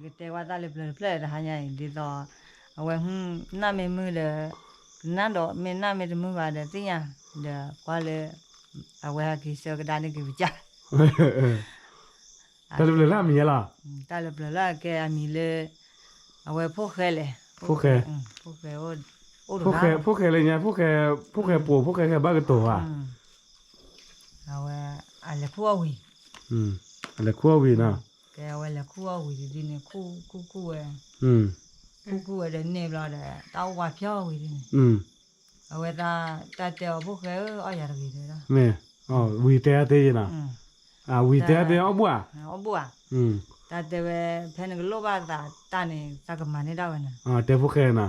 ကတဲကွၢ်တၢ်လၢပျၢၤတဖျၢၣ်တဟါညါအံၤ ဒ်သိး အဝဲ နၢ်မ့ၢ်မုာ်ဒီး ကနၣ်ဒီး မ့ၢ်နၢ်မ့ၢ်တမုာ်ဘၣ်ဒီးသ့ၣ်ညါ ဒီးကွၢ်လၢ အဝဲဟဲက့ၤဆှၢကဒါန့ၢ်က့ၤပစၢ် တၢ်လၢပျၢၤလၢအမံၤညါလီၤ. တၢ်လၢပျၢၤလၢအကဲအမံၤလၢ အဝဲဖိၣ်ဃဲလဲၣ်, ဖိၣ်ဃဲ, ဖိၣ်ဃဲ, ဖိၣ်ဃဲလၢညါ, ဖိၣ်ဃဲ, ဖိၣ်ဃဲပိာ်, ဖိၣ်ဃဲခဲဘၣ်ကတိၤဧါ. အဝဲ အလဲၤခူၣ်အီၣ်ဝံၤ, အလဲၤခူၣ်အီၣ်ဝံၤနီၤ. ကဲအဝဲလဲၤခူၣ်အီၣ်ဝံၤဒ်န့ၣ် ခူၣ်ခူၣ်ဝဲ, ခူၣ်ခူၣ်ဝဲဒီးန့ၣ်ဘျီဒီး တၢ်အိၣ်ဝါဖျီၣ်ဝံၤဒ်န့ၣ်, အဝဲတၢ်တဲအီၤ ဖိၣ်ဃဲဧၢ အီၣ်ယၤတဂ့ၤတဲဒၣ်, ဝံၤတဲအီၤသ့နီၤ, ဝံၤတဲအီၤသ့အီၣ်ဘူၣ်ဧါ, အီၣ်ဘူၣ်ဧါ, တၢ်တဲဝဲ ဖဲနကလိၣ်ဘၣ်သးတၢ်န့ၣ် သးကမၤန့ၢ်ဒၣ်ဝဲန့ၣ်, တဲဖိၣ်ဃဲနီၤ,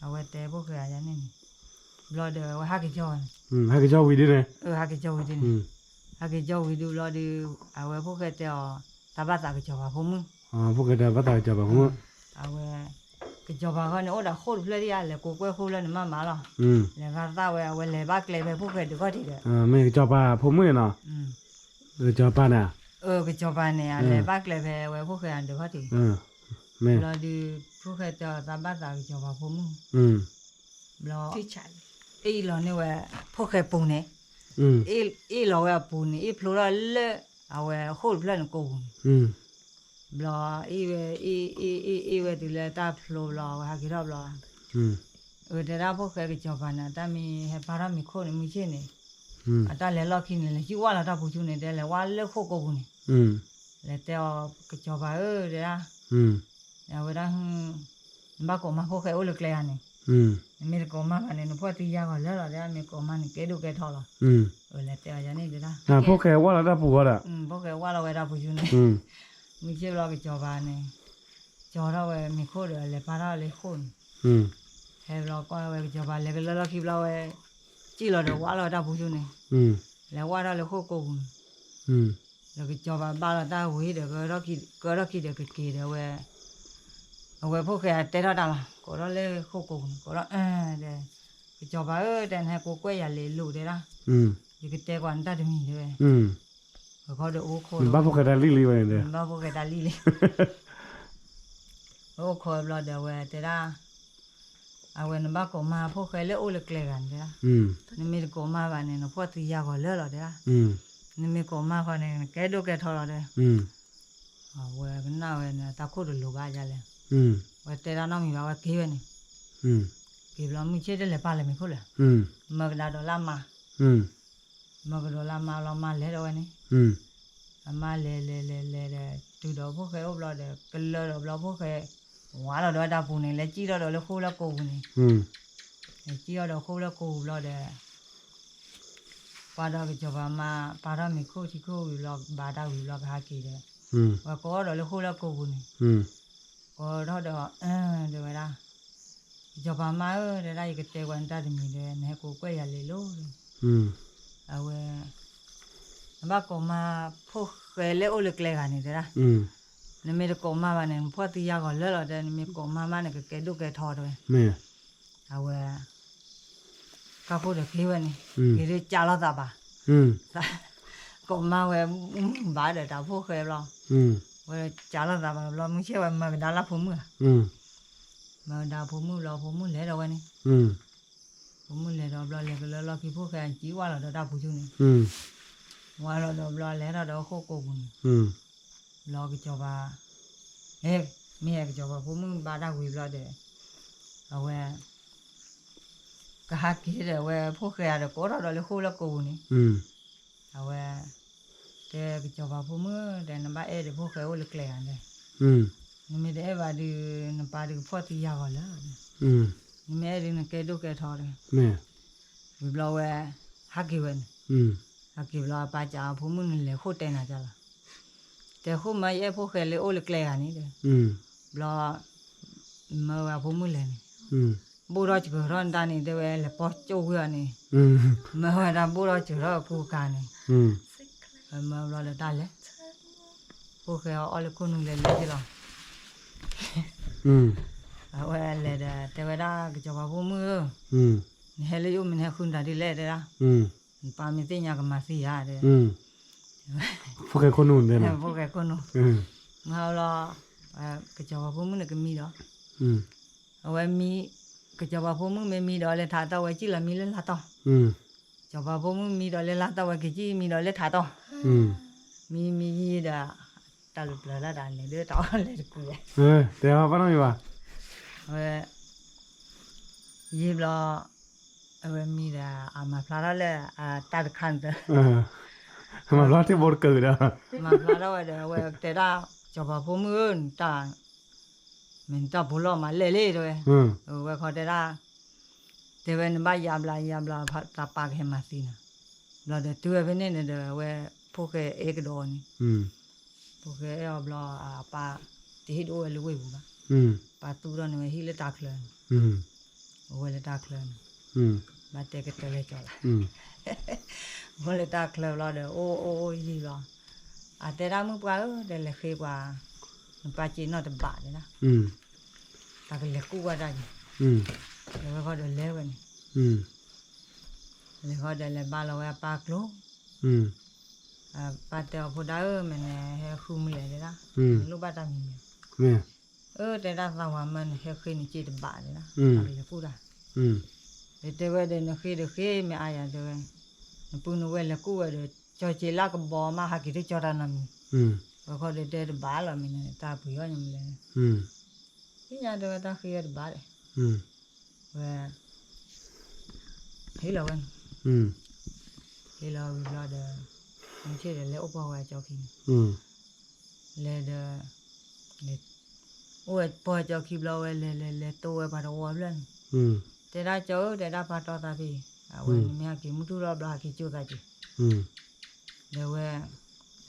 အဝဲတဲဖိၣ်ဃဲအယၤန့ၣ်န့ၣ်, ဘျီဒီးအဝဲဟးက့ၤကၠီဝဲန့ၣ်, ဟးက့ၤကၠီဝံၤဒ်န့ၣ်, ဟးက့ၤကၠီဝံၤဒ်န့ၣ်, ဟးက့ၤကၠီဝံၤဒ်ဘျီဒီး အဝဲဖိၣ်ဃဲတဲအီၤ သးဘၣ်သးကစီၤပၤဖိမုၣ်, ဖိၣ်ဃဲတဲဘၣ်သးကစီၤပၤဖိမုၣ်, အဝဲ ကစီၤပၤဃီန့ၣ် အိၣ်ဒီးဃိၣ်တဖျၢၣ်ဒံးဧါ, လဲၤကိးကွဲၢ်ဃိၣ်လၢနမၤမၤလီၤ, လဲၤဘၣ်သးဝဲ အဝဲလဲၤဘၣ်ကျဲဖဲဖိၣ်ဃဲဒုးခီၣ်ထံးဒီး, မ့ၢ်ကစီၤပၤဖိမုၣ်န့ၣ်နီၤ, ကစီၤပၤန့ၣ်, ကစီၤပၤန့ၣ် အလဲၤဘၣ်ကျဲဖဲအဝဲဖိၣ်ဃဲဒုးခီၣ်ထံး, ဘျီဒီး ဖိၣ်ဃဲတဲအီၤ သးဘၣ်သးကစီၤပၤဖိမုၣ်, ဘျီ အ့ၣ်လီၤန့ၢ်ဝဲ ဖိၣ်ဃဲပူၤန့ၣ်, အ့ၣ်လီၤဝဲအပူၤန့ၣ် အ့ၣ်ဖျိထီၣ်လၢ အဝဲဃိၣ်တဖျၢၣ်န့ၣ်ကိာ်ပူၤန့ၣ်, ဘျီ အ့ၣ်ဝဲ အ့ၣ် အ့ၣ် အ့ၣ် အ့ၣ်ဝဲတုၤလၢတၢ်ဖျိဘျီ အဝဲဟးက့ၤထီၣ်ဘျီ, အတဲဒၣ်ဖိၣ်ဃဲကစီၤပၤန့ၣ် တၢ်မ့ၢ်ဟဲပာ်ထီၣ်မံၤခိၣ်န့ၣ် မုၢ်ဆ့ၣ်န့ၣ်, အတၢ်လဲၤလီၢ်ခံန့ၣ် လဲၤစံၣ်ဝၣ်လီၤတၢ်ပူၤဆူန့ၣ် တဲလဲၤဝၣ်လၢဃိၣ်ကိာ်ပူၤန့ၣ်, လဲၤတဲအီၤ ကစီၤပၤဧၢ တဲဒၣ် အဝဲဒၣ် နဘၣ်ကိးမါဖိၣ်ဃဲအိၣ်လၢကျဲဂၤန့ၣ်, နမ့ၢ်တကိးမါဘၣ်န့ၣ် နဖှီၣ်သံယာ်ဂီၤလၢာ်လီၤ တဲဒၣ် မ့ၢ်ကိးမါန့ၣ် ကဲဒိၣ်ကဲထီလီၤ, လဲၤတဲအီၤယၤန့ၣ်တဲဒၣ်, ဖိၣ်ဃဲဝၣ်လီၤတၢ်ပူၤဃီဒီး, ဖိၣ်ဃဲဝၣ်လီၤဝဲတၢ်ပူၤဆူန့ၣ်, မုၢ်ဆ့ၣ်ဘျီကစီၤပၤန့ၣ် ကၠီထီၣ်ဝဲမံၤခိၣ်ဒီး လဲၤပာ်ထီၣ်လၢဃိၣ်န့ၣ်, ဟဲဘျီကွၢ်ဝဲကစီၤပၤလဲၤကလၢလီၢ်ခံဘျီဝဲ, စံၣ်လီၤဒီးဝၣ်လီၤဝဲတၢ်ပူၤဆူန့ၣ်, လဲၤဝၣ်ထီၣ်လၢဃိၣ်ကိာ်ပူၤန့ၣ်, ဒီးကစီၤပၤဘၣ်လီၤတၢ်ဝံၤဒီး ကၢထီၣ်ခံဒီးကက့ၤဒီးဝဲ, အဝဲဖိၣ်ဃဲတဲထီၣ်တၢ်လီၤ ကိးထီၣ်လၢဃိၣ်ကိာ်ပူၤန့ၣ် ကိးထီၣ်ဒီး, ကစီၤပၤဧၢ တဲနဟဲကိးကွဲၢ်ယၤလဲၤလိာ်တဲဒၣ်, ယကတဲကွၢ်နတၢ်တမံၤတဲဝဲ, အဃိဒီးအိၣ်ခိး, ဘၣ်ဖိၣ်ဃဲတၢ်လံၣ်လံဝဲန့ၣ်, ဘၣ်ဖိၣ်ဃဲတၢ်လံၣ်လံ အိၣ်ခိးဘျီဒီးအဝဲတဲဒၣ်, အဝဲနဘၣ်ကိးမါဖိၣ်ဃဲလၢအိၣ်လၢကျဲဂၤန့ၣ်တဲဒၣ်, နမ့ၢ်တကိးမါဘၣ်န့ၣ် နဖှီၣ်သံယာ်ဂီၤလၢာ်လီၤတဲဒၣ်, နမ့ၢ်ကိးမါဃီန့ၣ် နကဲဒိၣ်ကဲထီလီၤတဲ, အဝဲကနၣ်ဝဲန့ၣ် တၢ်ခိၣ်တလိၤဘၣ်ဒ်လဲၣ်, ဝဲတဲဒၣ်နီတမံၤဘၣ် ဝဲက့ၤဝဲန့ၣ်, က့ၤဘျီမုၢ်ဆ့ၣ်တလဲၤပာ်လၢမံၤခိၣ်လဲၣ်, မၢကဒါဒီးလၢအမါ မၢကဒီးလၢအမါလီၤ မါလဲၤဒီးဝဲန့ၣ်, အမါလဲၤလဲၤလဲၤလဲၤဒီး တုၤဒီးဖိၣ်ဃဲအိၣ်ဘျီဒီး ကလၢဒီးဘျီဖိၣ်ဃဲ, ဝါလီၤဒီးဝဲတၢ်ပူၤန့ၣ် လဲၤစံၣ်ထီၣ်ဒီးလၢဃိၣ်လၢကိာ်ပူၤန့ၣ်, လဲၤစံၣ်ထီၣ်ဒီးဃိၣ်လၢကိာ်ပူၤဘျီဒီး, ပှၤဒီးကစီၤပၤမါ ပာ်ထီၣ်မံၤခိၣ်ထံခိၣ်ဝံၤဘျီ ဘါတၢ်ဝံၤဘျီကဟးက့ၤဒီး, ဝဲကိးထီၣ်ဒီးလၢဃိၣ်လၢကိာ်ပူၤန့ၣ်, ကိးထီၣ်ဒီး, တဲဝဲဒၣ် ကစီၤပၤမါဧၢ တဲဒၣ် ယကတဲပှၤနတၢ်တမံၤတဲ နဟဲကိးကွဲၢ်ယၤလဲၤလိာ်, အဝဲ, နဘၣ်ကိးမါဖိၣ်ဃဲလၢအိၣ်လၢကျဲဂၤန့ၣ်တဲဒၣ်, နမ့ၢ်တကိးမါဘၣ်န့ၣ် နဖှီၣ်သံယာ်ဂီၤလၢာ်လီၤတဲ နမ့ၢ်ကိးမါမးန့ၣ် ကကဲဒိၣ်ကဲထီတဲဝဲ, အဝဲ ကၢ်ခိၣ်ဒီးက့ၤဝဲန့ၣ်, က့ၤဒုးကးလီၤသးဘၣ်, ကိးမါဝဲမုၢ်ဘၣ်ဒီးတၢ်ဖိၣ်ဃဲဘျီ, ဝဲကးလီၤသးဘၣ်ဘျီ မုၢ်ဆ့ၣ်ဝဲမၢကဒါလၢဖိမုၣ်ဧါ, မၢကဒါဖိမုၣ်ဘျီ ဖိမုၣ်လဲၤဒီးဝဲန့ၣ်, ဖိမုၣ်လဲၤဒီးဘျီ လဲၤကလၢလီၢ်ခံ ဖိၣ်ဃဲစံၣ်ဝၣ်လီၤဒီးတၢ်ပူၤဆူန့ၣ်, ဝၣ်လီၤဒီးဘျီ လဲၤထီၣ်ဒီးဃိၣ်ကိာ်ပူၤန့ၣ်, ဘျီကစီၤပၤ မ့ၢ်ဟဲကစီၤပၤဖိမုၣ်ဘါတၢ်ဝံၤဘျီဒီး, အဝဲ ကဟးက့ၤဒီး အဝဲဖိၣ်ဃဲဒီး ကိးထီၣ်ဒီးလၢဃိၣ်လၢကိာ်ပူၤန့ၣ်, အဝဲ တဲကစီၤပၤဖိမုၣ် တဲနဘၣ်အဲၣ်ဒီးဖိၣ်ဃဲအိၣ်လၢကျဲဂၤန့ၣ်, နမ့ၢ်တအဲၣ်ဘၣ်ဒီး နပၢ်ဒုးကဖှီၣ်သံယာ်ဂီၤလၢာ်, နမ့ၢ်အဲၣ်ဒုး နကဲဒိၣ်ကဲထီဒီး, ဝံၤဘျီဝဲ ဟးက့ၤဝဲန့ၣ်, ဟးက့ၤဘျီ အပၢ်စံးအဖိမုၣ်န့ၣ် လဲၤဃိၣ်တဲနၤကလီၤ, တဲဃိၣ်မး ယအဲၣ်ဖိၣ်ဃဲလၢအိၣ်လၢကျဲဂၤန့ၣ်ဒီး, ဘျီ မၢဝဲအဖိမုၣ်လဲၤန့ၣ်, ဘိၣ်ထီၣ်စှၤထီၣ်နတၢ်န့ၣ် တဲဝဲလဲၤပီၢ်ကၠိၣ်ဝံၤအီၤန့ၣ်, မၢဝဲဒၣ်ဘိၣ်ထီၣ်စှၤထီၣ်အကူအကၤန့ၣ်, မၢဘျီဒီးတၢ်လဲၤ, ဖိၣ်ဃဲအီၣ်လၢခိၣ်နူာ်လဲၤလဲၤက့ၤလီၤ, အဝဲလဲၤဒီး တဲဝဲဒၣ်ကစီၤပၤဖိမုၣ်ဧၢ, နဟဲလၢယအိၣ်မ့ၢ်နဟဲဃုနတၢ်ဒ်လဲၣ်တဲဒၣ်, နပၢ်မ့ၢ်သ့ၣ်ညါကမၤသံဧါတဲ ဖိၣ်ဃဲခိၣ်နူာ်, ဖိၣ်ဃဲခိၣ်နူာ်, မၢဘျီ ကစီၤပၤဖိမုၣ်န့ၣ်ကမံဒီး, အဝဲမံ, ကစီၤပၤဖိမုၣ်မ့ၢ်မံဒီးလဲၤထးတီၢ်ဝဲ ကံၣ်လီၤမံလၢလါတီၢ်, ကစီၤပၤဖိမုၣ်မံဒီးလၢလါတီၢ်ဝဲ ကကံၣ်မံဒီးလၢထးတီၢ်, မံမံယံာ်ဒီး တၢ်လၢပျၢၤလၢတၢ်န့ၣ် ဒ်တၢ်အီၣ်လဲၤတကူးဝဲ, တဲဘၣ်နီတမံၤဘၣ်, အဝဲ ယံာ်ဘျီ အဝဲမံဒီး အမၤဖျါထီၣ်လၢ အတၢ်တခါန့ၣ်, မၤဖျါထီၣ်ထံဘိတကၢၢ်ဒီး, မၤဖျါထီၣ်ဝဲဒီး အဝဲတဲဒၣ် စီၤပၤဖိမုၣ်ဧၢ, နတၢ် မ့ၢ်နတၢ်ဖိလီၤမၤလဲၣ်လံတဲဝဲ, ဝဲခီတဲဒၣ်, တဲဝဲနဘၣ်ယါဘျါယါဘျါ တၢ်ပၢ်ကဟဲမၤသံနၤ, ဘျီဒီးတုၤဝဲဖဲန့ၣ်န့ၣ်ဒီး အဝဲဖိၣ်ဃဲအဲၣ်ကဒီးအီၤန့ၣ်, ဖိၣ်ဃဲအဲၣ်အီၤဘျီ အပၢ်တဟ့ၣ်ဒိၣ်ဝဲလၢဝ့ၢ်ပူၤဘၣ်, ပၢ်သူၣ်ထီၣ်န့ၢ်ဝဲဟံၣ်လၢတၢ်ချၢန့ၣ်, အိၣ်ဝဲလၢတၢ်ချၢန့ၣ်, ဘၣ်တဲကတၢၢ်လဲၤကၠီၤလၢ အိၣ်လၢတၢ်ချၢဘျီဒီး အိၣ်အိၣ်အိၣ်ယံာ်ဘျီ, အတဲဒၣ်မုၣ်ပှၢ်ဧၢ တဲလဲၤဃ့ပှၤ, နပၢ်စ့နီၣ်တဘးတဲဒၣ်, ပှၤကလဲၤကူၣ်ဝဲဒၣ်ယံၤ, လဲၤဝဲဃီဒီးလဲၤဝဲန့ၣ်, လဲၤဃီဒီးလဲၤဘါလီၤဝဲအပၢ်ကျိၤ, ပၢ်တဲအီၤဖိဒၣ်ဧၢ မ့ၢ်နဟဲဃုမနုၤလဲၣ်တဲဒၣ်, နလိၣ်ဘၣ်တၢ်မံၤမံၤ, အၢ တဲဒၣ်သးဝၤမၢနဟဲဃ့နစ့တဘးတဲဒၣ်, ပှၤကလဲၤကူၣ်တၢ်, ဒီးတဲဝဲဒီးနဃ့ဒီးဃ့မ့ၢ်အါယၤတဲဝဲ, နပုၢ်နဝဲၢ်လဲၤကူၣ်ဝဲဒီး ကၠီစ့လၢကဘီမး ဟးက့ၤတကၠီတၢ်နီတမံၤ, ဝဲခီဒီးတဲတဘးလီၤမ့ၢ်န့ၣ် တၢ်ပှ့ၤအီၣ်ညါမလဲၣ်, သ့ၣ်ညါတဲဝဲတၢ်ဃ့ဝဲတဘးဒီး, ဝဲ ဟ့ၣ်လီၤဝဲန့ၣ်, ဟ့ၣ်လီၤဝံၤဘျီဒီး, မုၢ်ဆ့ၣ်ဒီးလဲၤအိၣ်ပှၢ်ဝဲအကၠီခံန့ၣ်, လဲၤဒီး အိၣ်ဝဲပှၢ်ကၠီခံဘျီဝဲလဲၤလဲၤလဲၤတိဝဲပှၤတဝီဖျၢၣ်န့ၣ်, တဲဒၣ်ကၠီဧၢ တဲဒၣ်ပာ်တီသးဖဲ, အဝဲန့ၣ်မ့ၢ်ဟဲက့ၤမုၢ်ထူၣ်ထီၣ်ဘျီဟဲက့ၤကၠိသးက့ၤ, ဒီးဝဲ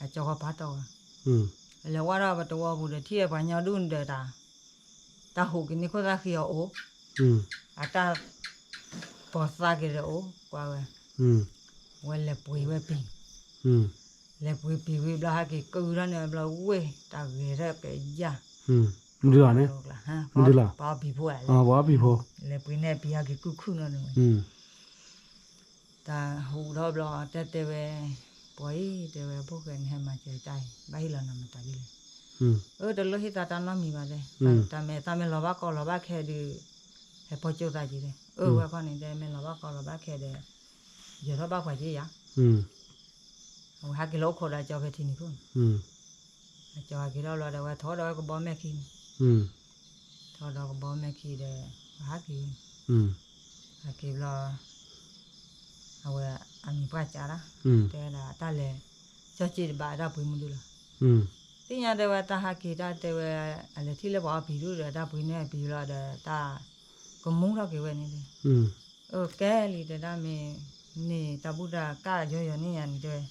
အကၠီဃီပာ်တီဝဲ, လဲၤဝဲဒီးပှၤတဝီပူၤဒီး ထံၣ်ဝဲပှၤညီဒူၣ်န့ၣ်ဒီးတၢ် တၢ်ဟူးက့ၤန့ၢ်ခိၣ်သၣ်ဃံအီၤအိၣ်, အတၢ် ပိာ်သးက့ၤဒီးအိၣ် ကွၢ်ဝဲ, ဝဲလဲၤပှ့ၤဝဲပံၤ, လဲၤပှ့ၤပံၤဝံၤဘျီဟဲက့ၤကုၢ်ထီၣ်န့ၢ်ဝဲဘျီဝ့ၢ် တၢ်ဂဲၤထီၣ်ကယၢ်, မဒုလီၤန့ၣ်, မဒုလီၤ, ပှၤအီၣ်ပံၤဖိဧါ, ပှၤအီၣ်ပံၤဖိ, လဲၤပှ့ၤန့ၢ်ပံၤဟဲက့ၤကုၢ်ခုၣ်နီၤန့ၣ်ဝဲ တၢ်ဟူးထီၣ်ဘျီ တဲတဲဝဲ, ပှၤအံၤ တဲဝဲ ဖိၣ်ဃဲန့ၣ် ဟဲမၤစၢၤတၢ်အံၤ ဘၣ်ဟ့ၣ်လီၤနၤမတၤဒ်လဲၣ်, အၢ တလိၣ်ဟ့ၣ်သးတၢ်နီတမံၤဘၣ်တဲ, တၢ်မ့ၢ်သးမ့ၢ်လီၤဘၣ်ကီလီၤဘၣ်ခဲဒီး ဟဲဖီကၠိသးက့ၤတဲ, အၢ ဝဲခီန့ၣ်တဲ မ့ၢ်လီၤဘၣ်ကီလီၤဘၣ်ခဲဒီး ယၢၤထီၣ်ဘၣ်ပှၤက့ၤယၤ, အဝဲဟးက့ၤလီၤအိၣ်ခိးဒီးကၠီဖဲထံနံၤခိၣ်န့ၣ်, အကၠီဟဲက့ၤထီၣ်ဘျီဒီး အဝဲထီၣ်ဒီးဝဲကဘီမဲာ်ခံန့ၣ် ထီၣ်ဒီးကဘီမဲာ်ခံဒီး ပှၤဟးက့ၤဝဲန့ၣ်, ဟးက့ၤဘျီ အဝဲအမံၤပှၢ်ကးဒၣ်, တဲဝဲဒၣ်တၢ်လဲၤ ကၠီစ့တဘးတၢ်ပှ့ၤမုၢ်ဒုလီၤ, သ့ၣ်ညါတဲဝဲတၢ်ဟးက့ၤတၢ်တဲဝဲ အလဲၤထံၣ်လၢပှၤအီၣ်ပံၤဒူၣ်ဒီး တၢ်ပှ့ၤန့ၢ်အပံၤလီၤဒီး တၢ်ကမူထီၣ်က့ၤဝဲန့ၣ်တဲ, အၢ ကဲလံတဲဒၣ်မ့ၢ် န့ၢ်တၢ်ဘူၣ်တၢ်ကၢ်ယီယီန့ၢ်ယၤန့ၣ်တဲဝဲ,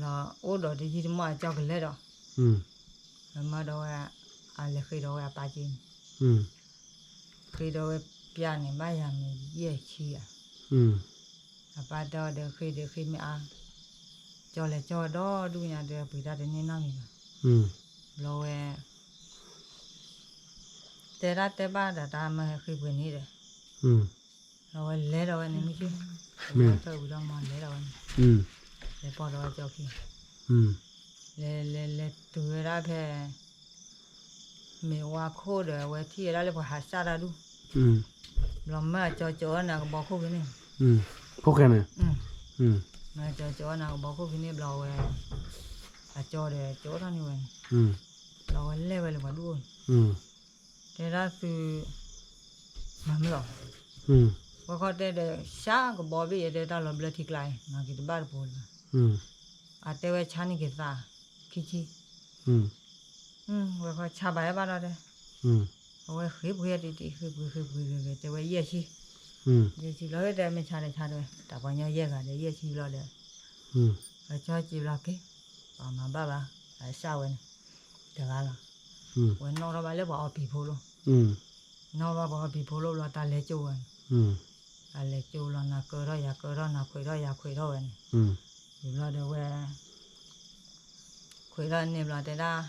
ဘျီအိၣ်ဒီးတယံာ်တမီၢ်အကၠီကလဲၤဒီး မၢဒီးဝဲ အလဲၤဃ့ဒီးဝဲအပၢ်က့ၤန့ၣ်, ဃ့ဒီးဝဲပျၢ်န့ၣ် ဘၣ်ယၤမ့ၢ်ယဲၢ်ဆံဧါ, အပၢ်တဲအီၤဒီးဃ့ဒီးဃ့မ့ၢ်အါ, ကၠီလဲၤကၠီဝဲဒီဒူၣ်ညါဒီး ပှ့ၤတၢ်တန့ၢ်နီတမံၤဘၣ်, ဘျီဝဲ တဲတၢ်တဲဘၣ်ဒီးတၢ်မၢဟဲဃ့ပှ့ၤန့ၣ်ဒီး ဒီးဝဲလဲၤဒီးဝဲန့ၣ်မုၢ်ဆ့ၣ်, ဝဲထၢၣ်ဝံၤဒီးမၤလဲၤဒီးဝဲန့ၣ်, လဲၤပိာ်ဒီးဝဲကၠီခံ, လဲၤလဲၤလဲၤတုၤဝဲဒၣ်ဖဲ မ့ၢ်ဝါခိၣ်ဒီး အဝဲထံၣ်ဝဲဒၣ်လၢပှၤဟးစၢ်တၢ်ဒူၣ်, ဘျီမၢအကၠီကၠီအီၣ်န့ၣ်ကဘီခိၣ်ဖဲန့ၣ်, မၢကၠီကၠီအီၣ်န့ၣ်ကဘီခိၣ်ဖဲန့ၣ်ဘျီဝဲ, အကၠီဒီးကၠီထီၣ်န့ၢ်ဝဲန့ၣ်, ဘျီဝဲလဲၤဝဲလၢပှၤဒူၣ်အအိၣ်န့ၣ် တဲဒၣ်သု မၤမ့ၢ်လီၤ, ဝဲခီတဲဒီး စၢ်ကဘီဘ့ၣ်ယဲတဲတၢ်လီၤဘျၢထံကျါအံၤ မၤက့ၤတဘၣ်တပူၤလၢၤဘၣ်, အတဲဝဲဆါန့ၢ်က့ၤသး ခံဆံ, ဝဲခီဆါဘၣ်ယဲဘၣ်ဒီးတဲ, အဝဲဃ့ပှ့ၤတံၢ်တံၢ် ဃ့ပှ့ၤဃ့ပှ့ၤဂ့ၤဂ့ၤ တဲဝဲယဲၢ်ဆံ, ယဲၢ်ဆံဘျီတဲမ့ၢ်ဆါဒီးဆါတဲဝဲ တၢ်ပှၤညီယဲၢ်ဂၤဒီးယဲၢ်ဆံဘျီဒီး အကၠီစံးဘျီက့ၤ, ပှၤမၤဘၣ်ဘၣ်, အစၢ်ဝဲန့ၣ်, တဂၤလီၤ, ဝဲနီၣ်ထီၣ်ဘၣ်လၢပှၤအီၣ်ပံၤဖိလီၤ, နီၣ်ဘၣ်ပှၤအီၣ်ပံၤဖိလီၤဘျီတၢ်လဲၤကၠိဝဲန့ၣ်, တၢ်လဲၤကၠိလီၤ နၤကၢထီၣ်ယၤကၢထီၣ် နၤခွဲးထီၣ်ယၤခွဲးထီၣ်ဝဲန့ၣ်, ဝံၤဘျီဒီးဝဲ ခွဲးထီၣ်န့ၣ်ဘျီတဲဒၣ်,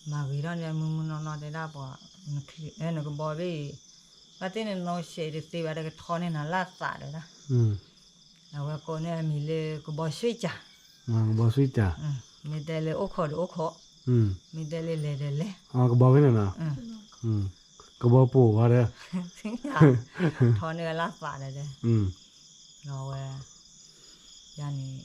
မၤဂ့ၤထီၣ်န့ၣ် မုၢ်မုၢ်နီၢ်နီၢ်တဲဒၣ်ပှၤ, နကဘီဘ့ၣ်အံၤ, ဘၣ်သ့ၣ်န့ၣ်နီၢ်ဆဲးတသ့ဘၣ် တကထီန့ၢ်နၤလၢသးတဲဒၣ်, အဝဲကိးန့ၢ်အမံၤလၢကဘီဆွံကၢ်, ကဘီဆွံကၢ်, မ့ၢ်တဲလၢအိၣ်ခိးဒီးအိၣ်ခိး မ့ၢ်တဲလၢလဲၤဒီးလဲၤ, ကဘီဖဲန့ၣ်နီၤ, ကဘီပိာ်ဝဲဒီး ထီန့ၢ်ဝဲလၢသးဒီး, ဒီးဝဲ ယၤန့ၣ်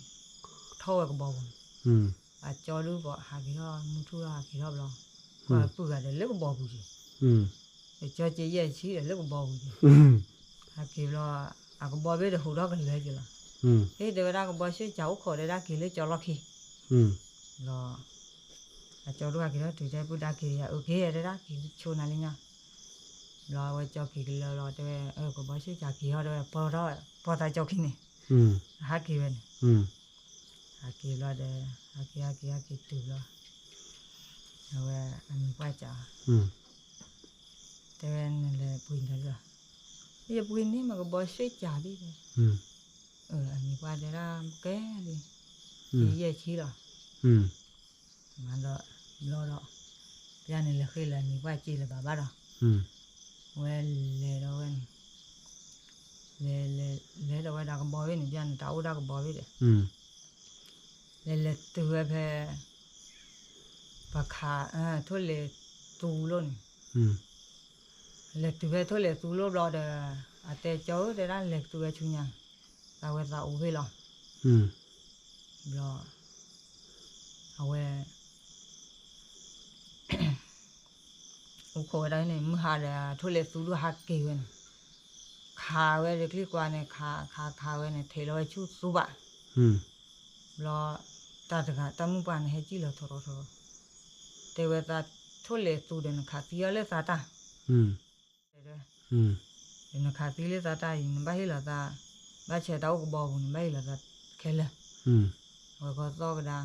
ထီၣ်ဝဲကဘီပူၤန့ၣ်, အကၠီဒုးပဟးက့ၤထီၣ် မုၢ်ထူၣ်ထီၣ်ဟးက့ၤထီၣ်ဘျီ, ကွၢ်ပုၢ်ဂၤဒီးလၢကဘီပူၤက့ၤ, ကၠီက့ၤယဲၢ်ဆံဒီးလၢကဘီပူၤက့ၤ, ဟးက့ၤဘျီ အကဘီဘ့ၣ်ဒီးဟူးထီၣ်ကလၢက့ၤလီၤ, ဟ့ၣ်တဲဝဲဒၣ်ကဘီဆ့ၣ်ကၠၢ်အိၣ်ခိးဒီးဒၣ်က့ၤလၢကၠီလီၢ်ခံ, ဘျီ အကၠီဒုးဟးက့ၤထီၣ်တုၤတဲပုၢ်ဒၣ်က့ၤယၤ အုက့ၤတဲဒၣ်က့ၤဆိနၤလၢညါ, ဘျီအဝဲကၠီက့ၤကလၢလီၤတဲဝဲ ကဘီဆ့ၣ်ကၠၢ်က့ၤထီၣ်တဲဝဲ ပီထီၣ်ပီသးကၠီခံန့ၣ်, ဟးက့ၤဝဲန့ၣ်, ဟးက့ၤဘျီဒီး ဟးက့ၤဟးက့ၤဟးက့ၤတုၤဘျီ, အဝဲအမံၤပှၢ်ကၠီ တဲဝဲနလဲၤပှ့ၤနတၢ်လီၤ, ယပှ့ၤန့ၢ်မ့ၢ်ကဘီဆ့ၣ်ကၠၢ်ဒ်လဲၣ်, အမံၤပှၢ်တဲဒၣ်ကဲလံ, ယယဲၢ်ဆံလီၤ, မၤဒီးဘျီဒီး, ပျၢ်န့ၣ်လဲၤဃ့လၢအမံၤပှၢ်စ့လၢၤဘၣ်ဘၣ်ဒီး, ဝဲလဲၤဒီးဝဲန့ၣ်, လဲၤလဲၤလဲၤဒီးဝဲဒၣ်ကဘီဝဲန့ၣ် ပျၢ်န့ၣ် တၢ်အိၣ်ဒၣ်ကဘီဝဲဒီး, လဲၤလဲၤတုၤဝဲဖဲ ပခး ထိၣ်လဲၤသူလိၤန့ၣ်, လဲၤတုၤဖဲထိၣ်လဲၤသူလိၤဘျီဒီး, အတဲကၠီဧၢ တဲဒၣ်လဲၤကသူဝဲဆူညါ, သးဝဲသးအိၣ်ဖဲလီၤ, ဘျီ အဝဲ အိၣ်ခိးဝဲဒၣ်န့ၣ် မုၢ်ဟါဒီး ထိၣ်လဲၤသူဒုးဟးက့ၤဝဲန့ၣ်, ခးဝဲဒီးကျံကွၢ်န့ၣ် ခးခးခးဝဲန့ၣ် ထဲးလီၤဝဲဆူသူဘၣ်, ဘျီ တၢ်တဂၤ တၢ်မုၣ်ပှၢ်န့ၣ် ဟဲစံၣ်လီၤထီထီထီထီ, တဲဝဲသးထိၣ်လဲၤသူဒီး နခးသံအီၤလၢသးတၢ်, တဲဝဲ နခးသံလၢသးတၢ်အံၤ နဘၣ်ဟ့ၣ်လီၤသး, ဘၣ်ဆဲးတၢ်အိၣ်ကဘီပူၤန့ၣ် ဘၣ်ဟ့ၣ်လီၤသးခဲလၢာ်, အဝဲကီသီၣ်ကဒါ,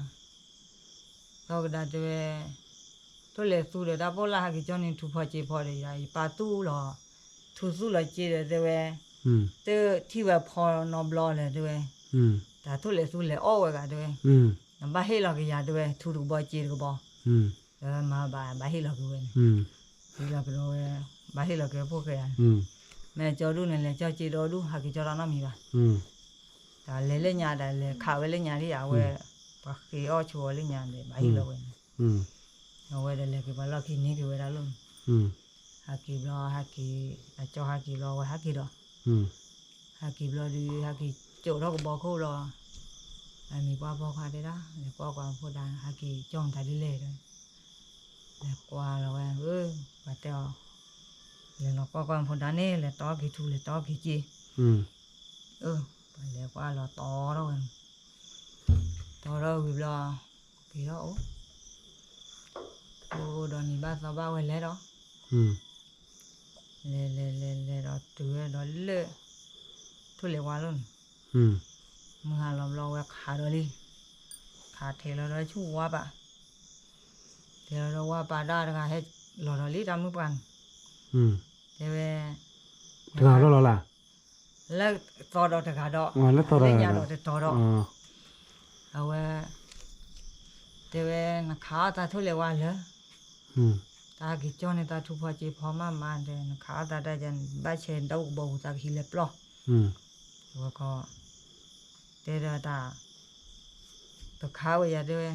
သီၣ်ကဒါတဲဝဲ, ထိၣ်လဲၤသူဒီးတၢ်ပိၢ်လၢ်ဟဲက့ၤကၠီန့ၣ် ထူဖီစ့ဖီဒီး ယပာ်သူၣ်လီၤ, ထူသူၣ်လီၤစ့ဒီးတဲဝဲ, တထံၣ်ဝဲဖီနီတဘျီလဲၣ်တဲဝဲ, တၢ်ထိၣ်လဲၤသူလဲၤအီၣ်ဝဲဂၤတဲဝဲ, နဘၣ်ဟ့ၣ်လီၤက့ၤယၤတဲဝဲ ထူတကဘီစ့တကဘီ ဒီးမၤဘၣ် ဘၣ်ဟ့ၣ်လီၤက့ၤဝဲန့ၣ်, ဟ့ၣ်လီၤက့ၤဒီးဝဲ, ဘၣ်ဟ့ၣ်လီၤက့ၤဝဲဖိၣ်ဃဲဧါ, မ့ၢ်ကၠီဒူၣ်န့ၣ် လဲၤကၠီစ့ဒီဒူၣ် ဟးက့ၤကၠီတၢ်နီတမံၤဘၣ်, တၢ်လဲၤလၢညါ တၢ်လဲၤခးဝဲလၢညါဒ်အဝဲ, ပှၤဃ့အီၣ်ဆိဝဲလၢညါဒီး ဘၣ်ဟ့ၣ်လီၤဝဲန့ၣ်, အဝဲဒီးလဲၤက့ၤပှၤလီၢ်ခံန့ၢ်က့ၤဝဲဒၣ်လီၤ, ဟးက့ၤဘျီ ဟးက့ၤ, အကၠီဟးက့ၤဘျီ အဝဲဟးက့ၤဒီး ဟဲက့ၤဘျီဒီး ဟဲက့ၤကၠိးထီၣ်ကဘီခိၣ်ဘျီ, အမံၤပှၢ်ဖီခွါတဲဒၣ် လဲၤကွၢ်ကွၢ်ဖိဒါ ဟဲက့ၤကၠီမတၤဒ်လဲၣ်ဒီး, လဲၤကွၢ်လီၤဝဲ, ပှၤတဲအီၤ, လဲၤလီၤကွၢ်ကွၢ်ဖိဒါန့ၣ် လဲၤတီက့ၤထူ လဲၤတီက့ၤစ့, ပှၤလဲၤကွၢ်လီၤတီထီၣ်ဝဲ, တီထီၣ်ဝံၤဘျီ, က့ၤထီၣ်အိၣ် အိၣ်ဒီးနံၤဘၣ်သီဘၣ်ဝဲလဲၤဒီး, လဲၤလဲၤလဲၤလဲၤဒီးတုၤဝဲဒီးလၢ ထိၣ်လဲၤဝါလိၤန့ၣ်, မုၢ်ဟါလီၤဘျီဝဲခးဒီးလံ, ခးထဲးလီၤဒီးဆူဝါပၤ, ထဲးလီၤဒီးဝါပၤဒၣ်တဂၤဟဲလီၤဒီးလံတၢ်မုၢ်ပှၢ်န့ၣ်, တဲဝဲ, တဂၤလီၤလီၤလၢ လၢသီဒီးတဂၤဒီး, လၢညါဒီးတတီၤဒီး, အဝဲ တဲဝဲ နခးအီၣ်သးထိၣ်လဲၤဝါလၢ တၢ်က့ၤကၠီန့ၣ် တၢ်ထူဖီစ့ဖီမးမးဒီး နခးအီၣ်သးတၢ်ယၤ ဘၣ်ဆဲးတၢ်အိၣ်ကဘီပူၤသးကဟံးလဲၤပျီၢ်, ဝဲခီ တဲဒီးတၢ် တခးဝဲယၤတဲဝဲ,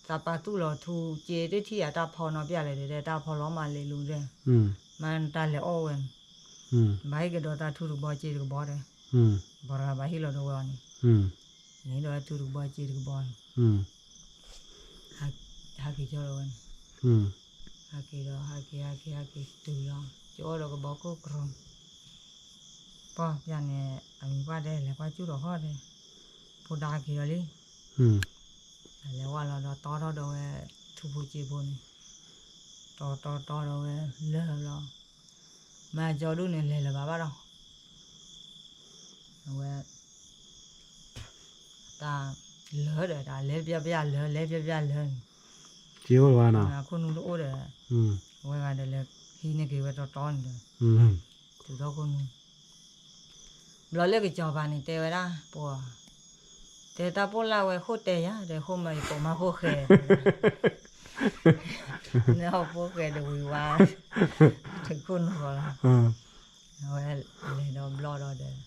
သးပာ်သူၣ်လီၤထူစ့တထံၣ်ယၤတၢ်ဖီနီၤပျၢ်လဲၣ်ဒီး တၢ်ဖီလီၤမးလဲၤလူၤဒီး, မ့ၢ်တၢ်လဲၤအီၣ်ဝဲန့ၣ်, ဘၣ်ဟ့ၣ်ကဒီးတၢ်ထူတကဘီစ့တကဘီဒီး, ပှၤတဂၤဘၣ်ဟ့ၣ်လီၤဒီးဝဲအီၤန့ၣ်, န့ၣ်ဒီးထူတကဘီစ့တကဘီန့ၣ်, ဟဲက့ၤကၠီဒီးဝဲန့ၣ်, ဟဲက့ၤဒီး ဟဲက့ၤ ဟဲက့ၤ ဟဲက့ၤတုၤလီၤ ကၠီအီၣ်ဒီးကဘီခိၣ်ကရီ ပီၢ်ပျၢ်န့ၣ် အမံၤပှၢ်တဲ လဲၤကွၢ်ကၠူၣ်ဒီးဟီၣ်ဒီး ဖိဒါက့ၤဒီးလံ, လဲၤဝဲလီၤဒီးတီထီၣ်ဒီးဝဲ ထူဖိစ့ဖိန့ၣ်, တီတီတီဒီးဝဲလၢာ်လီၤ, မ့ၢ်ကၠီဒူၣ်န့ၣ် လဲၤလၢၤဘၣ်ဘၣ်ဒီး အဝဲ တၢ်လၢာ်ဒီး တၢ်လဲၤပျၢ်ပျၢ်လၢာ် လဲၤပျၢ်ပျၢ်လၢာ်န့ၣ်, စ့အိၣ်လၢၤဘၣ်နီၤ, အခိၣ်နူာ်တအိၣ်ဒီး, အဝဲဂၤဒီးလဲၤဟံးန့ၢ်က့ၤဝဲတီတီန့ၣ်ဒီး, တုၤထီၣ်ခိၣ်နူာ်, ဘျီလၢကစီၤပၤန့ၣ်တဲဝဲဒၣ် ပှၤ, တဲတၢ်ပိၢ်လၢ်ဝဲဃိၣ်တဲယၤ ဒီးဃိၣ်မၤယကိးမးဃိၣ်ဃဲ, န့ၣ်ဟီၣ်ဖိဃဲဒီးဝံၤဝါ, တခိၣ်နူာ်ဃီလီၤ, အဝဲလဲၤဒီးဘျီဒီးဒီး,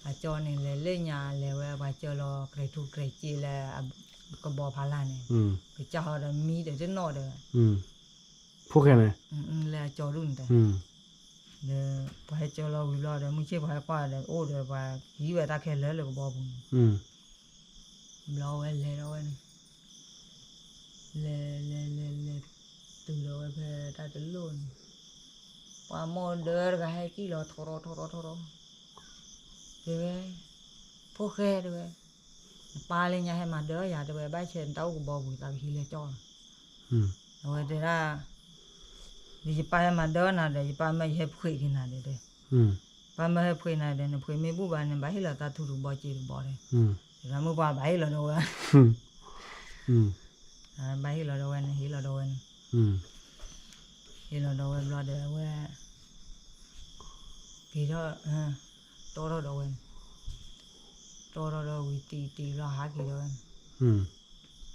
အကၠီန့ၣ်လဲၤလၢညါလဲၤဝဲ ပှၤကၢလီၤကြဲးထူကြဲးစ့လၢ ကဘီဖးလၢ်န့ၣ်, ကစၢ်ဟီဒီးမံဒီးတနီၣ်ဒီး, ဖိၣ်ဃဲန့ၣ်, လၢအကၠီဒူၣ်န့ၣ်တဲ, ဒီးပှၤဟဲကၠီလီၤဝံၤဘျီဒီး မုၢ်ဆ့ၣ်ပှၤဟဲကွၢ်ဒီး အိၣ်ဒီးပှၤဟံးဝဲတၢ်ခဲလၢာ်လၢကဘီပူၤန့ၣ်, ဘျီဝဲလဲၤဒီးဝဲန့ၣ်, လဲၤလဲၤလဲၤလဲၤ, တုၤဒီးဝဲဖဲတၢ်တလိၣ်န့ၣ်, ပှၤမိၢ်ဒၢတဂၤဟဲစံၣ်လီၤထီထီထီထီထီထီ, တဲဝဲ, ဖိၣ်ဃဲတဲဝဲ, နပၢ်လၢညါဟဲမၤဒၢယၤတဲဝဲ ဘၣ်ဆဲးနတၢ်အိၣ်ကဘီပူၤသးကဟံးလဲၤကၠီလီၤ, အဝဲတဲဒၣ်, ဒီးယပၢ်ဟဲမၤဒၢနၤဒီး ယပၢ်မၢယဟဲဖှ့းက့ၤနၤဒီးတဲ, ပၢ်မၢဟဲဖှ့းနၤဒီး နဖှ့းမ့ၢ်ဘူၣ်ဘၣ်န့ၣ် ဘၣ်ဟ့ၣ်လီၤသးထူတကဘီစ့တကဘီဒီး, ဒီးမုၢ်ပှၢ်ဘၣ်ဟ့ၣ်လီၤဒီးဝဲ ဟ့ၣ်လီၤဒီးဝဲန့ၣ်, ဟ့ၣ်လီၤဒီးဝဲန့ၣ်, ဟ့ၣ်လီၤဒီးဝဲဘျီဒီးအဝဲ, က့ၤထီၣ်, တီထီၣ်ဒီးဝဲန့ၣ်, တီထီၣ်ဒီးဝံၤတံၢ်တံၢ်ဘျီဟးက့ၤဒီးဝဲန့ၣ်,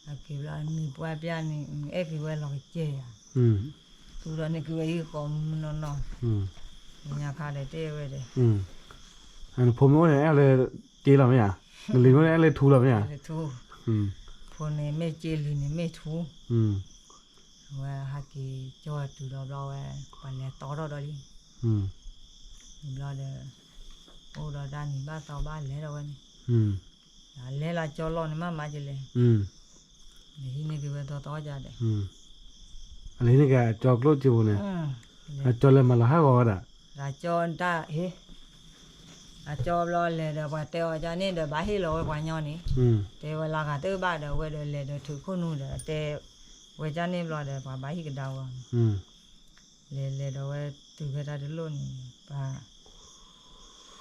ဟးက့ၤဘျီမံၤပှၢ်ပျၢ်န့ၣ် အဲၣ်က့ၤဝဲလီၤကစဲၤယၤ, သူဒီးန့ၢ်က့ၤဝဲဟံၣ်ဃီမုၢ်နီၢ်နီၢ်, ညါခါဒီးတဲဝဲဒီး နဖိမ့ၢ်အိၣ်န့ၣ် အဲၣ်လၢက့လီၤမ့ၢ်ဧါ, နလံၤမ့ၢ်အိၣ်န့ၣ် အဲၣ်လၢထူလီၤမ့ၢ်ဧါ, ဖိန့ၣ်မ့ၢ်က့ လံၤန့ၣ်မ့ၢ်ထူ, အဝဲဟးက့ၤကၠီတုၤဒီးဘျီဝဲ, ပှၤလဲၤတီထီၣ်ဒီးလံ, ဘျီဒီး, အိၣ်ဒီးတၢ်နံၤဘၣ်သီဘၣ်လဲၤဒီးဝဲန့ၣ်, လဲၤလၢကၠီလီၢ်န့ၣ်မးမးကလဲၣ်, ဟံးန့ၢ်က့ၤဝဲသီသီကဒီး အလၢဟံးန့ၢ်က့ၤအကၠီကျိၣ်စ့ပူၤန့ၣ်, အကၠီလဲၤမၤလီၤဟးဂီၤဝဲဒၣ်, အကၠီတၢ်ဟ့ၣ်, အကၠီဘျီလဲၤဒီးပှၤတဲအီၤကန့ၣ်ဒီး ဘၣ်ဟ့ၣ်လီၤဝဲပှၤညီန့ၣ်, တဲဝဲလၢဂၤတဘၣ်ဒီး အဝဲဒီးလဲၤဒီးထုးခိၣ်နူာ်ဒီး တဲဝဲကန့ၣ်ဘျီဒီး ပှၤဘၣ်ဟံၣ်ကဒါဝဲ, လဲၤလဲၤဒီးဝဲတုၤဖဲတၢ်တလိၣ်န့ၣ် ပှၤ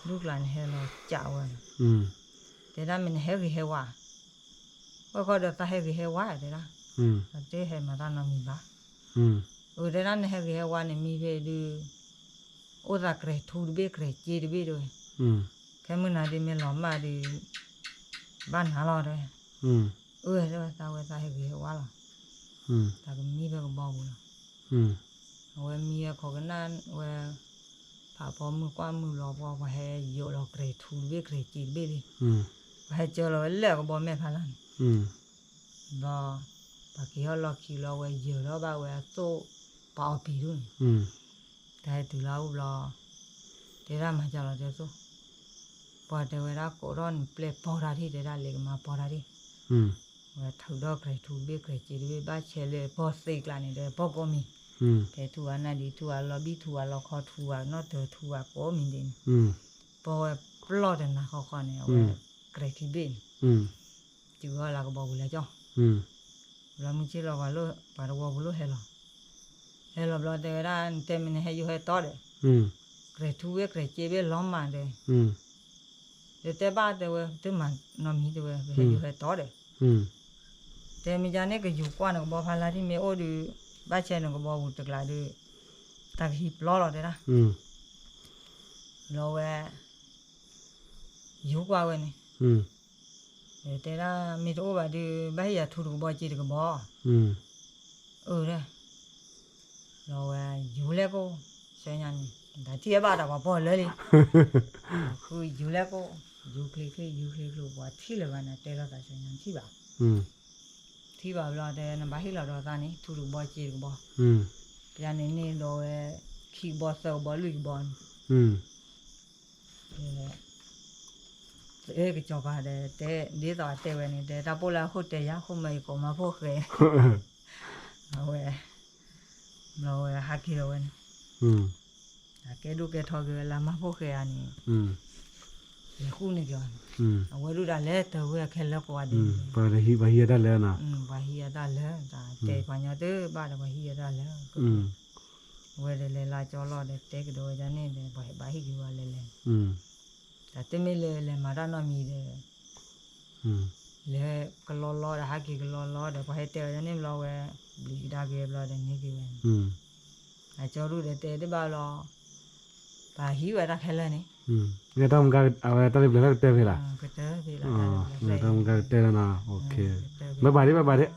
ဒူၣ်ကျးန့ၣ်ဟဲလီၤကးဝဲန့ၣ်, တဲဒၣ်မ့ၢ်နဟဲဂ့ၤဟဲဝါ, ဝဲဃီဒီးသးဟဲဂ့ၤဟဲဝါတဲဒၣ်, တဟဲမၤတၢ်နီတမံၤဘၣ်, အတဲဒၣ်နဟဲဂ့ၤဟဲဝါန့ၣ် မံဖဲဒုး, အိၣ်သးကြဲၤထူတဘ့ၣ် ကြဲၤစ့တဘ့ၣ်တဲဝဲ, ခဲမုၢ်နၤဒ်မ့ၢ်လီၤမၢ်ဒီး, ဘၣ်နၤလီၤတဲဝဲ, အၢတဲဝဲသးဝဲသးဟဲဂ့ၤဟဲဝါလီၤ, သးကမံဖဲကဘီပူၤလီၤ အဝဲမံဝဲခိးကနၣ်ဝဲ, ဖးဖီမုၢ်ကွၢ်မုၢ်လီၤပှီၢ် ပှၤဟဲယိးလီၤကြဲၤထူတဘ့ၣ် ကြဲၤစ့တဘ့ၣ်လံ, ပှၤဟဲကၢလီၤဝဲလၢအကဘီမဲာ်ဖးလၢ်န့ၣ်, ဒီး, ပှၤက့ၤဟီၣ်လီၢ်ခံလီၤဝဲယၢၤထီၣ်ဘၣ်ဝဲအသိၣ်, ပှၤအီၣ်ပံၤဒူၣ်န့ၣ်, တၢ်ဟဲတုၤလၢအအိၣ်ဘျီ, တဲဒၣ်မၤကၢလီၤတဲသိၣ်, ပှၤတဲဝဲဒၣ်ကိးထီၣ်နပျဲၢ်ပီတၢ်ထံၣ် တဲဒၣ်လဲၤကမၤပီတၢ်ထံၣ် ဝဲထုးဒီးကြဲၤထူတဘ့ၣ် ကြဲၤစ့တဘ့ၣ် ဘၣ်ဆဲးလၢပီၢ်သ့ကျါန့ၣ်ဒီး ပီၢ်ကိးမံၤ, ဖဲထူဝါနၢ်ဒံး ထူဝါလီၤဘံၣ် ထူဝါလီၤခီ ထူဝါနီၣ်တၢၤ ထူဝါကိးမံၤဒ်န့ၣ်, ပီၢ်ဝဲပျီၢ်တနၤဃီဃီန့ၣ် အဝဲကြဲၤထံဘ့ၣ်န့ၣ်, တုၤဝဲလၢကဘီပူၤလဲၤကၠီ, ဘျီမုၢ်ဆ့ၣ်လီၤ ပှၤတဝီပူၤလိၣ်ဟဲလီၤ, ဟဲလီၤဘျီတဲဝဲဒၣ် နတဲမ့ၢ်နဟဲယိၤဟဲတီဒီး, ကြဲၤထူဘ့ၣ် ကြဲၤစ့ဘ့ၣ်လီၤမၢ်ဒီး, ဒီးတဲဘၣ်တဲဝဲ တမၤနီတမံၤတဲဝဲ ပဟဲယိၤဟဲတီဒီး, တဲမ့ၢ်ယါန့ၣ် ကယူၤကွၢ်နကဘီဖးလၢ်ထံၣ် မ့ၢ်အိၣ်ဒီး, ဘၣ်ဆဲးနကဘီပူၤတကျးဒီး, တၢ်ကဟံးပျီလီၤတဲဒၣ်, ဘျီဝဲ, ယူၤကွၢ်ဝဲန့ၣ်, တဲဒၣ် မ့ၢ်တအိၣ်ဘၣ်ဒီး ဘၣ်ဟ့ၣ်ယၤထူတကဘီစ့တကဘီ, အၢ, ဘျီဝဲ, ယူၤလဲၣ်ကိၣ်, ဆၢညါန့ၣ်, တၢ်ထံၣ်ဝဲဘၣ်တၢ်ပှၤပီၢ်လၢလံ, ဃုယူၤလဲၣ်ကိၣ်, ယူၤချ့ချ့ ယူၤချ့ချ့ ပှၤထံၣ်လၢၤဘၣ်န့ၣ် တဲလီၤသးဆၢညါ ထံၣ်ဘၣ် ထံၣ်ဘၣ်ဘျီတဲ နဘၣ်ဟ့ၣ်လီၤဒီးသးန့ၣ် ထူတကဘီစ့တကဘီ, ပယါန့ၣ်န့ၣ်ဒီးဝဲ, ခံကဘီသၢကဘီလွံၢ်ကဘီန့ၣ်, ကစီၤပၤဒီးတဲ ဒ်သိးအတဲဝဲန့ၣ် တဲ တၢ်ပိၢ်လၢအဃိတဲယၤ ဃိမၢအံၤကိးမါဖိၣ်ဃဲ, အဝဲ, ဘျီဝဲဟးက့ၤဒီးဝဲန့ၣ်, အကဲဒိၣ်ကဲထီက့ၤဝဲလၢမါဖိၣ်ဃဲဧါန့ၣ်, လဲၤဃုန့ၢ်က့ၤအီၤန့ၣ်, အဝဲဒၣ်ဒၣ်လဲၤတၢ်ဝဲခဲလၢာ်ကိးဂၤဒဲး, ပှၤဟံးအတၢ်လၢနီၤ, ပှၤဟံးအတၢ်လၢ, တၢ်တဲပှၤညီတဘၣ်ဒီးပှၤဟံးအတၢ်လၢ, အဝဲဒီးလဲၤလၢကၠီလီၢ်ဒီးတဲကဒီးဝဲဒၣ်န့ၣ်ဒီး ပှၤဘၣ်ဟံးက့ၤဝဲလဲၤလဲၤ, တၢ်တမ့ၢ်လၢလဲၤမၤတၢ်နီတမံၤဒီး လဲၤကလီလီဒီး ဟးက့ၤကလီလီဒီး ပှၤဟဲတဲဝဲဒၣ်န့ၣ်ဘျီဝဲ, ဘျံးကဒါက့ၤဘျီဒီးန့ၢ်က့ၤဝဲန့ၣ်, အကၠီဒူၣ်ဒီးတဲတဘၣ်လီၤ, ပှၤဟံးဝဲတၢ်ခဲလၢာ်န့ၣ်, အဝဲတၢ်လၢဘျၢထၢၣ်ကတၢၢ်ဖဲလၢ်, တၢ်မုၢ်ကါကတၢၢ်လီၤနီၤ, ဘၣ်ဘၣ်ဒ့ ဘၣ်ဘၣ်ဒ့,